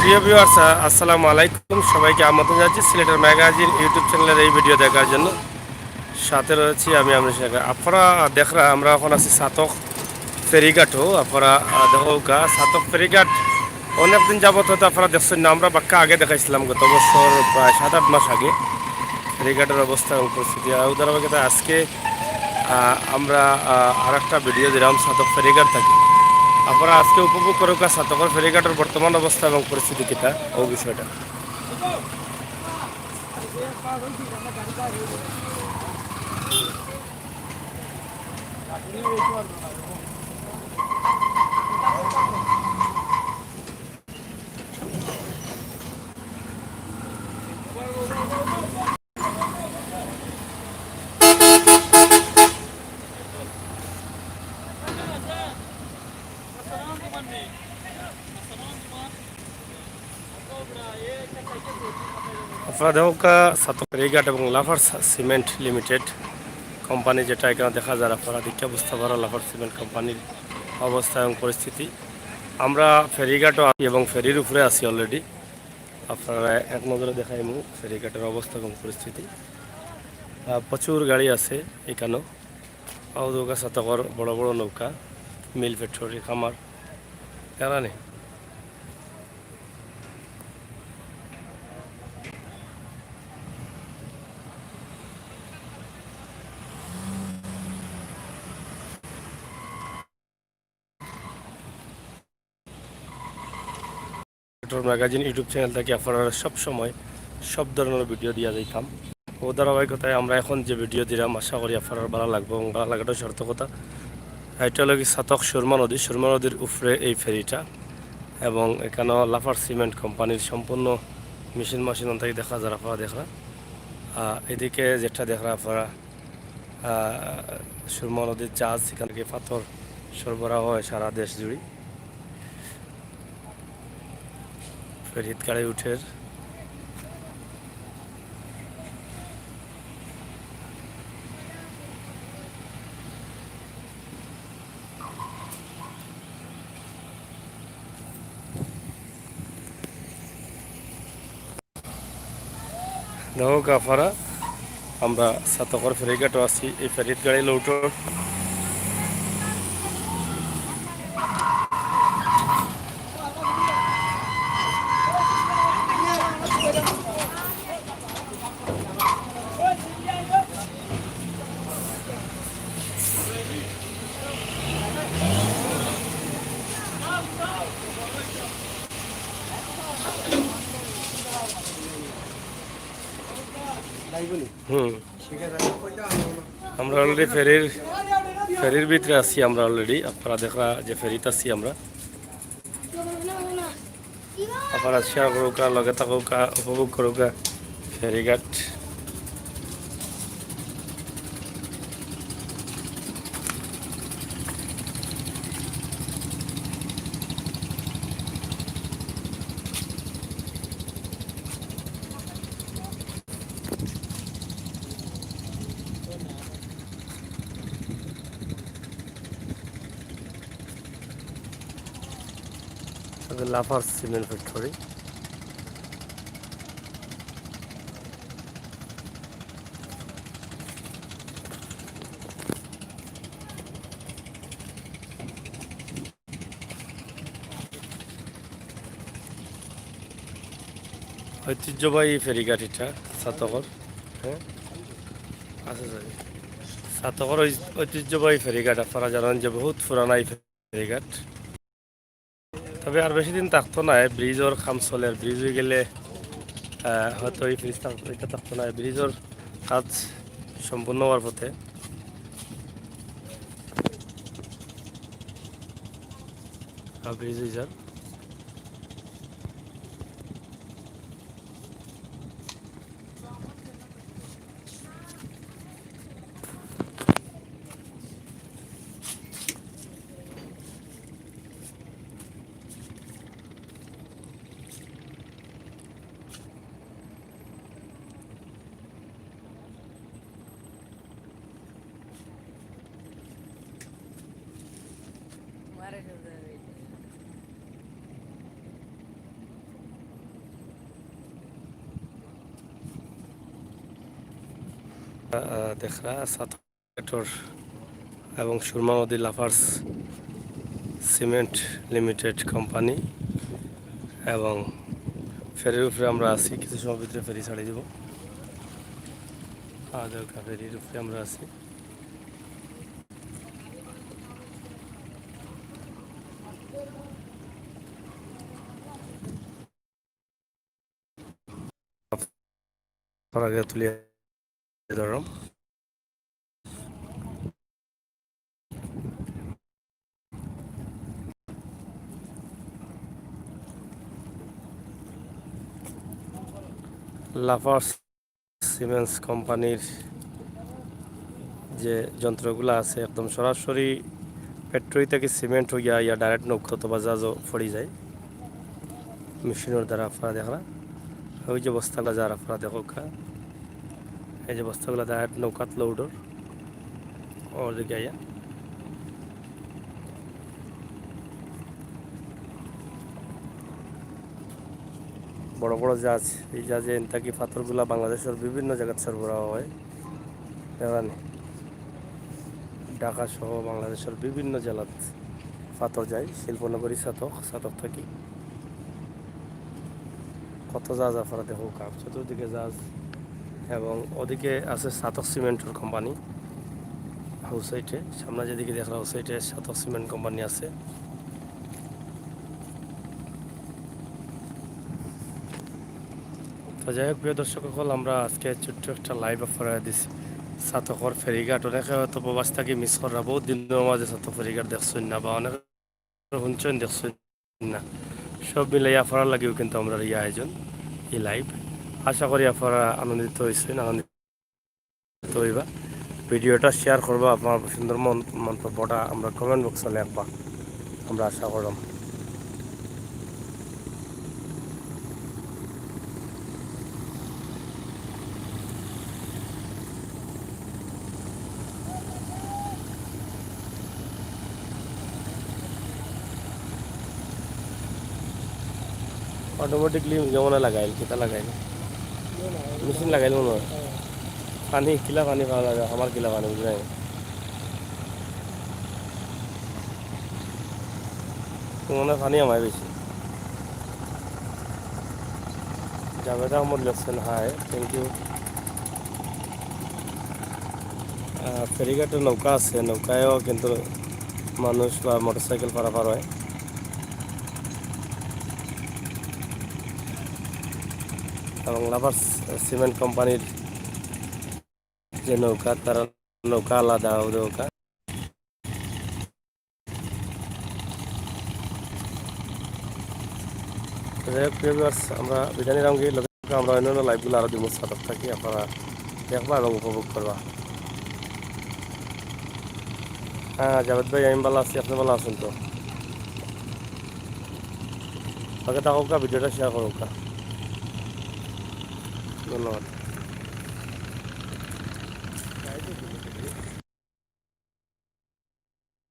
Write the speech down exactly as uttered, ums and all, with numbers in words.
প্রিয় ভিউয়ার্স, আসসালামু আলাইকুম। সবাইকে আমন্ত্রণ জানাচ্ছি সিলেটের ম্যাগাজিন YouTube চ্যানেলের এই ভিডিও দেখার জন্য। সাথে রয়েছি আমি, আমি শেখ। আপনারা দেখরা, আমরা এখন আছি ছাতক ফেরিঘাটও। আপনারা, আহ, দেখউক্কা ছাতক ফেরিঘাট অনেক দিন যাবত হয়তো আপনারা দেখছেন না, আমরা বাক্কা আগে দেখাইছিলাম গত বছর প্রায় সাত আট মাস আগে ফেরিঘাটর অবস্থা এবং পরিস্থিতি। আর ও ধারাবাহিকতা আজকে, আহ, আমরা, আহ, আর একটা ভিডিও দিলাম ছাতক ফেরিঘাট থাকি। আপনারা আজকে উপভোগ করউক্কা ছাতকর ফেরিঘাটর বর্তমান অবস্থা এবং পরিস্থিতি কিতা, ও বিষয়টা। আপনারা দেখউক্কা ছাতক ফেরিঘাট এবং লাফার্জ সিমেন্ট লিমিটেড কোম্পানি, যেটা এখানো দেখা যার, আপনারা দেখিয়া বুঝতা পাররা লাফার্জ সিমেন্ট কোম্পানির অবস্থা এবং পরিস্থিতি। আমরা ফেরিঘাটও আছি এবং ফেরির উপরে আছি already। আপনারারে এক নজরে দেখাইমু ফেরিঘাটর অবস্থা এবং পরিস্থিতি। আহ, প্রচুর গাড়ি আছে এখানো। অউ দেখউক্কা ছাতকর বড় বড় নৌকা, মিল ফ্যাক্টরি, খামার, এরা নেই। ম্যাগাজিন YouTube চ্যানেল থাকি আপনারারে সব সময় সব ধরনের ভিডিও দিয়া যাইতাম। ও ধারাবাহিকতায় আমরা এখন যে ভিডিও দিলাম, আশা করি আপনারার ভালা লাগবো এবং ভালা লাগাটা শর্ত কথা। এটা অইলো কি ছাতক সুরমা নদী, সুরমা নদীর উপরে এই ফেরিটা এবং এখানো লাফার্জ সিমেন্ট কোম্পানির সম্পূর্ণ মেশিন মাশিন অন থাকি দেখা যার, আপনারা দেখরা। আহ, এদিকে যেটা দেখরা আপনারা, আহ, সুরমা নদীর জাহাজ, এখান থাকি পাথর সরবরাহ হয় সারা দেশ জুড়ি। ফেরিত গাড়ি উঠের। দেখউক্কা আপনারা, আমরা ছাতকর ফেরিঘাটও আছি, এই ফেরিত গাড়ি লউটর। হুম। আমরা already ফেরির, ফেরির ভিতরে আছি আমরা already। আপনারা দেখরা যে ফেরিত আছি আমরা। আপনারা শেয়ার করউক্কা, লগে থাকউক্কা, উপভোগ করউক্কা ফেরিঘাট। Lafarge cement factory. ঐতিহ্যবাহী ফেরিঘাট এটা ছাতকর, হ্যাঁ, আচ্ছা, sorry। ছাতকর ঐ-, ঐতিহ্যবাহী ফেরিঘাট, আপনারা জানেন যে বহুত পুরানা এই ফেরিঘাট। তবে আর বেশি দিন থাকতো নায়, ব্রিজর কাম চলের, ব্রিজ অইগেলে, আহ, হয়তো এই ব্রিজ থাক-, এটা থাকতো নায়, ব্রিজর কাজ সম্পূর্ণ হওয়ার পথে। আর ব্রিজ অই যার। আহ, দেখরা সাত এবং সুরমা নদী লাফার্স সিমেন্ট লিমিটেড কোম্পানি এবং ফেরির উপরে আমরা আছি। কিছু সময় ভিতরে ফেরি ছাড়ি দিব। আহ, দেখো, ফেরির উপরে আমরা আছি। আপনারারে তুলিয়া ধরলাম। লাফার্স সিমেন্টস কোম্পানির যে যন্ত্রগুলা আছে, একদম সরাসরি ফ্যাক্টরি থাকি সিমেন্ট অইয়া ইয়া ডাইরেক্ট নৌকা অথবা জাহাজো পড়ি যায় মেশিনর দ্বারা। আপনারা দেখরা, ওই যে বস্তাগুলা যার আপনারা দেখউক্কা, এই যে বস্তাগুলা ডাইরেক্ট নৌকাত লোডর ওর দিকে আইয়া। বড় বড় জাহাজ, এই জাহাজে এন থাকি পাথরগুলা বাংলাদেশর বিভিন্ন জাগাত সরবরাহ হয়। দেখরা নি, ঢাকা সহ বাংলাদেশর বিভিন্ন জেলাত পাথর যায়। শিল্পনগরী ছাতক, ছাতক থাকি কত জাহাজ আপনারা দেখউক্কা, চতুর্দিকে জাহাজ। এবং ওদিকে আছে ছাতক সিমেন্টর কোম্পানি, ও সাইডে, সামনে যেদিকে দেখরা, ও সাইডে ছাতক সিমেন্ট কোম্পানি আছে। তো যাই হোক, প্রিয় দর্শক অকল, আমরা আজকে ছোট্ট একটা লাইভ আপনারারে দিছি ছাতকর ফেরিঘাট। অনেকে হয়তো প্রবাস থাকি মিস কররা, বহুত দিনর মাঝে ছাতক ফেরিঘাট দেখছইন না, বা অনেকে হুনছইন দেখছইন না, সব মিলাইয়া আপনারার লাগিও কিন্তু আমরার ই আয়োজন, ই লাইভ। আশা করি আপনারা আনন্দিত অইছইন, আনন্দিত অইবা। ভিডিওটা শেয়ার করবা, আপনার সুন্দর মন-, মন্তব্যটা আমরা কমেন্ট বক্সো লেখবা, আমরা আশা করলাম। অটোমেটিকলি যেমন লাগাইল, কিতা লাগাইল? মেশিন লাগাইল মনে হয়। পানি, কিলা পানি পাওয়া লাগে, আমার কিলা পানি বুঝি নাই। মনে হয় পানি আমার বেশি। জাভেদ আহমদ লেখছেন, হাই, থ্যাংক ইউ। আহ, ফেরিঘাটে নৌকা আছে, নৌকায়ও কিন্তু মানুষ বা মোটরসাইকেল পারাপার হয়। এবং লাভার্স সিমেন্ট কোম্পানির যে নৌকা, তারা নৌকা আলাদা, ওদের নৌকা। তো যাই হোক, প্রিয় viewers, আমরা বিদায় নিলাম গিয়া, লগে আমরা অন্যান্য লাইভগুলো আরো দিমু ছাতক থাকি, আপনারা দেখবা এবং উপভোগ করবা। হ্যাঁ, জাভেদ ভাই, আমি ভালো আছি, আপনি ভালো আছেন তো? ওকে, থাকুক্কা, ভিডিওটা শেয়ার করুক্কা। ধন্যবাদ।